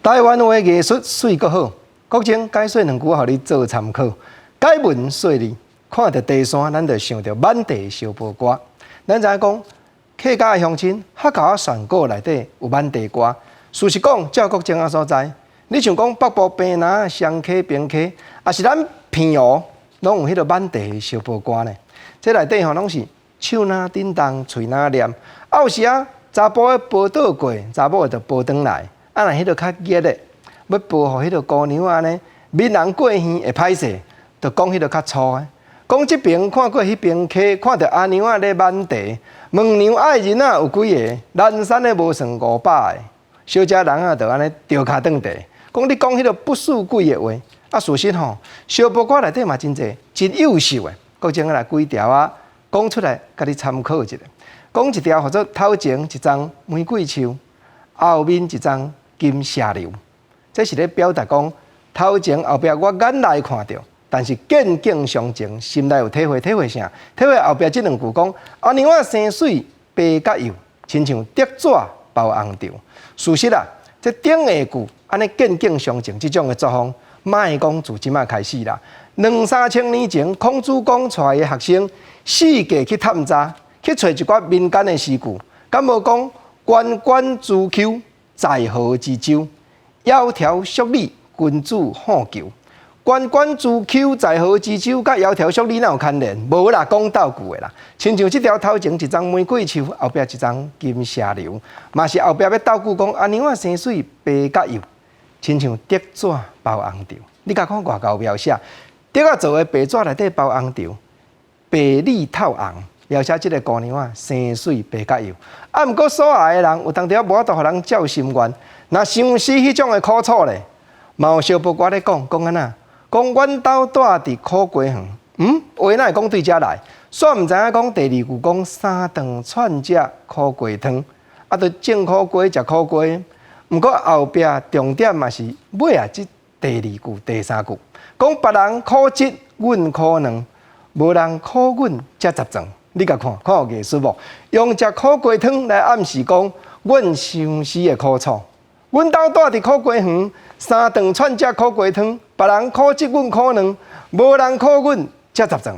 台灣話藝術媠閣好，國政解說兩句，予你做參考。解文說理，看著茶山，咱就想著挽茶相報歌。咱知影講，客家的鄉親客家山歌內底有挽茶歌。事實講，照國政仔所在，你像講北部平林、雙溪、平溪，抑是咱澎湖，攏有彼个挽茶相報歌呢。這內底吼攏是手若振動，喙若念。啊，有時啊，查埔的報倒過，查某的就報轉來。啊，若彼个較熱的，欲報予彼个姑娘按呢，面紅過耳會歹勢，就講彼个較粗的。講這爿看過彼爿溪，看著阿娘仔咧挽茶，問娘愛囡仔有幾个？南山的無算500個，小姐人仔就按呢著跤轉茶。講你講彼个不輸鬼的話，啊，事實吼，相報歌內底嘛真濟真優秀的，閣將來幾條仔講出來，共你參考一下。講一條號做頭前一叢玫瑰樹，後面一叢金蛇流，這是咧表達講頭前後壁我眼內看著，但是見景傷情，心內有體會，體會啥？體會後壁這兩句講，阿娘仔生媠白甲幼，親像竹紙包紅腸。事實啊，這頂下句按呢見景傷情這種的作風，莫講自這馬開始啦。兩三千年前，孔子公帶伊的學生四界去探查，去揣一寡民間的詩句，敢無講關關雎鳩，在河之洲，窈窕淑女，君子好逑。關關雎鳩，在河之洲，佮窈窕淑女哪有牽連？無啦，講鬥句的啦。親像這條頭前一叢玫瑰樹，後壁一叢金蛇流，嘛是後壁欲鬥句講阿娘仔生媠白甲幼，親像竹紙包紅腸。你共看偌𠢕描寫，竹仔做的白紙內底包紅腸，白裡透紅。描寫這个姑娘仔生媠白甲幼，啊，毋過所愛的人有當時仔無法度予人照心願，若相思彼種的苦楚咧，嘛有相報歌咧講，講按怎？講阮兜住佇苦瓜園，話哪會講對遮來？煞毋知影講第二句講三頓串食苦瓜湯，啊，著種苦瓜食苦瓜。毋過後壁重點嘛是尾仔這第二句、第三句，講別人苦一阮苦兩，無人苦阮才十轉。你共看，看有藝術無？用食苦瓜湯來暗示講，阮相思的苦楚。阮兜住佇苦瓜園，三頓串食苦瓜湯，別人苦一阮苦兩，無人苦阮才十轉。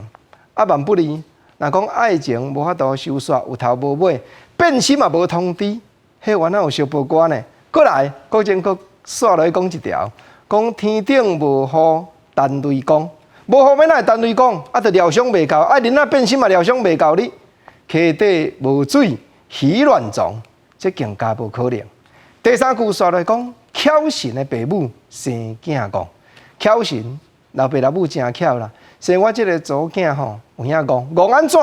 啊，萬不利，若講愛情無法度收煞，有頭無尾，變心嘛無通知，彼原來有相報歌呢。閣來，閣前閣煞落去講一條，講天頂無雨陳雷公。無雨欲按怎會陳雷公？啊，著料想袂到，啊，囡仔變心嘛料想袂到你。溪底無水魚亂撞，這更加無可能。第三句煞來講，巧神的爸母生囝戇，巧神老爸老母誠巧啦，生我這个查某囝吼有影戇，戇按怎？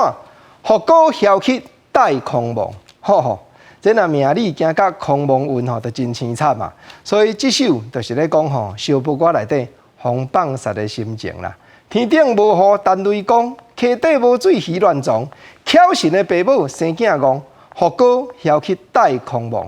福果僥去帶空亡，吼吼，這若命理行甲空亡運吼，就真凄慘嘛。所以這首就是咧講吼，相報歌內底風放煞的心情啦。天頂無雨陳雷公，溪底無水魚亂撞，巧神的爸母生囝戇，福果僥去帶空亡。